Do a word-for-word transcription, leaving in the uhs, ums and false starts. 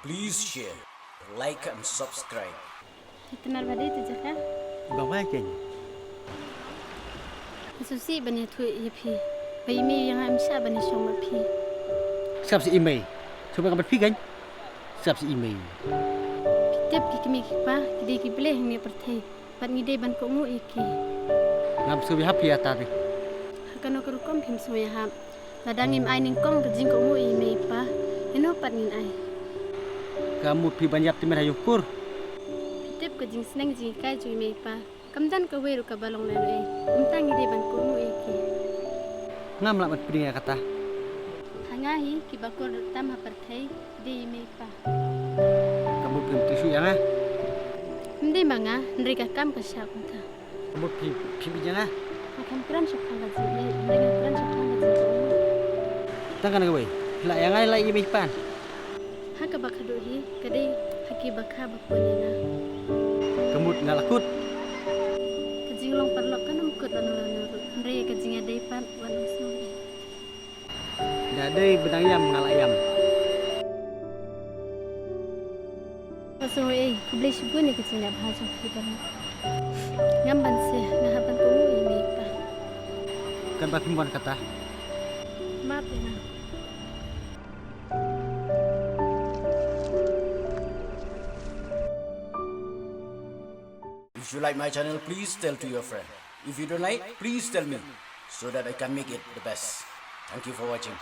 Please share, like and subscribe. Itnar ba dei tu jaka. Bang bai kein. Susi ban ïathuh ïa phi. Ba i mei ïa nga im shah ban ïashong ma phi. Sap si i mei. Sap ka bat phi kein. Sap si i mei. Phi tip ki kmie ki kpa ki dei ki blei hangne pyrthei. Bad ngi dei ban kohnguh ïa ki. Ngam sngewbha phi ïa ta te. Ha kano ka rukom phim sngewbha. Lada ngim ai nyngkong ka jingkohnguh ïa i mei i pa, ïano pat ngin ai? Ka mut phi ban ïap tymmen ha ïing kur. Phi tip ka jingsneng jinghikai jong i mei i pa. Kam don kawei ruh kaba long lehnohei. Kumta ngi dei ban kohnguh ïa ki. Ngam lah ban pdiang ïa kata. Ha nga hi kiba kur tam ha pyrthei ki dei i mei i pa. Ka mut phi tip shuh ïa nga. Ym dei ma nga, hynrei ka kam ka shah kumta. Ka mut phi phi bit ïa nga. Nga khlem kren shaphang ka jingïeit, hynrei nga kren shaphang ka jingkohnguh. Tang kane kawei. Lah ïa nga lah ïa i mei i pa. Ha kaba khadduh hi ka dei ha kiba kha ba pun ïa nga. Ka mut nga la kut. Ka jinglong paralok kan ym kut lano lano ruh, hynrei ka jingïadei pat wat nym sngewbha. Da dei ba dang ïam nga la ïam. Wat sngew ei, khublei shibun ïa ka jingleh bha jong phi baroh. Ngam banse, nga hap ban kohnguh ïa i mei i pa. Katba phim wan kata. Map ïa nga. If you like my channel, please tell to your friend. If you don't like, please tell me so that I can make it the best. Thank you for watching.